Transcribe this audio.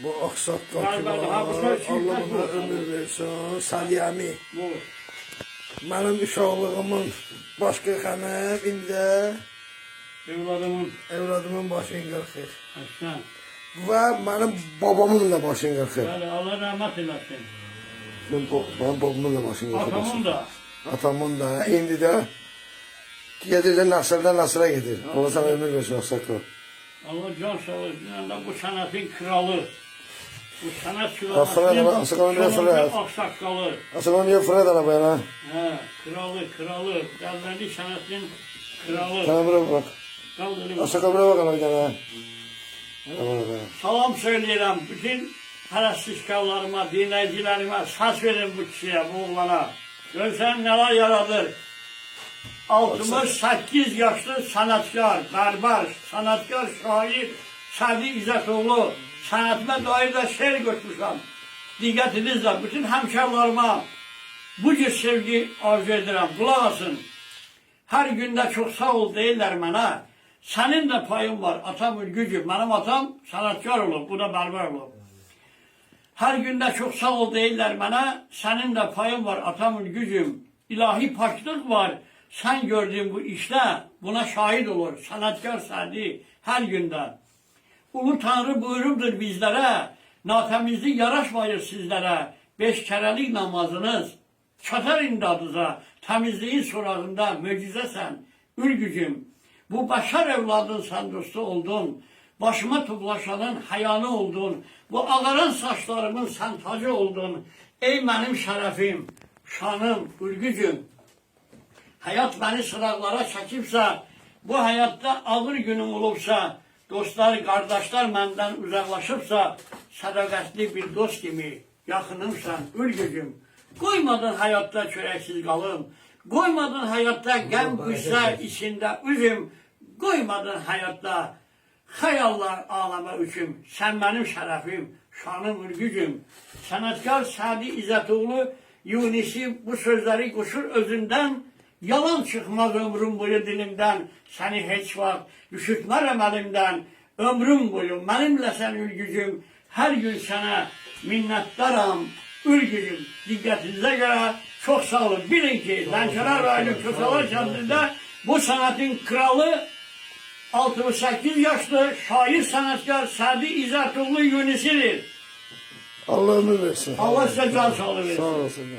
Bu aksakkal Bəli, ki bəli, var, ha, bu söz Allah şirkət buna bu. ömür versin. Salih əmi. Bu. Mənim uşaqlığımın baş qırxanı, indi də Evladımın evladımın başını qırxır. Əhsən. Və mənim babamın da başını qırxır. Bəli, Allah rəhmət eləsin. Mənim babamın da başını qırxır. Atamın da. Atamın da. İndi də gedir də nəsildən nəsilə gedir. Allah sana ömür versin aksakkal. Allah can sağlığı. Bu sənətin kralı. Bu sənət Fırlat, sülaləsinin Aslan, biraz fırlat. sonuncu aksakallı. Aslan niyə fırlat arabaya lan? Hə, kralı, kralı. Dəlləli sənətin kralı. Sana bura bak. Qaldırın. Aksakkal bura bak bir tane. Bura bak. Salam söyləyirəm bütün pərəstişkarlarıma, dinləyicilərimə, səs verin bu kişiyə, bu oğlana. Görsən nələr yaradır. 68 yaşlı sənətkar, bərbər, sənətkar, şair Sədi İzzətoğlu sənətimə dair də şeir qoşmuşam. Diqqətinizlə bütün həmkarlarıma bu cür sevgi arzu edirəm. Qulaq asın. Hər gündə çox sağ ol deyirlər mənə. Sənin də payın var, atam ülgücü. Mənim atam sənətkar olub, bu da bərbər olub. Hər gündə çox sağ ol deyirlər mənə. Sənin də payın var, atam ülgücüm. İlahi paklıq var. Sən gördüyün bu işdə buna şahid olur. Sənətkar Sədi hər gündə. Ulu Tanrı buyurubdur bizlərə, natəmizlik yaraşmayır sizlərə. Beş kərəlik namazınız çatar imdadınıza, təmizliyin sorağında möcüzəsən, ürgücüm. Bu bəşər evladın sən dostu oldun, başıma toplaşanın həyanı oldun, bu ağaran saçlarımın sən tacı oldun. Ey mənim şərəfim, şanım, ürgücüm. Həyat məni sıraqlara çəkibsə, bu həyatda ağır günüm olubsa, dostlar, qardaşlar məndən uzaqlaşıbsa, sədaqətli bir dost kimi yaxınımsan, ürgücüm. Qoymadın həyatda çörəksiz qalım, qoymadın həyatda qəm qüssə içində üzüm, qoymadın həyatda xəyallar aləmə üçün. Sən mənim şərəfim, şanım, ürgücüm. Sənətkar Sədi İzzətoğlu Yunisi bu sözləri qoşur özündən. Yalan çıxmaz ömrüm boyu dilimdən, səni heç vaxt düşürtmərəm əlimdən. Ömrüm boyu mənimlə sən ürgücüm, hər gün sənə minnətdaram ürgücüm. Diqqətinizə görə çox sağ olun. Bilin ki, Lənkəran rayonu Kösalar kəndində bu sənətin kralı 68 yaşlı şair sənətkar Sədi İzzətoğlu Yunisidir. Allah ömür versin. Allah sizə can sağlığı versin. Sağ olasın.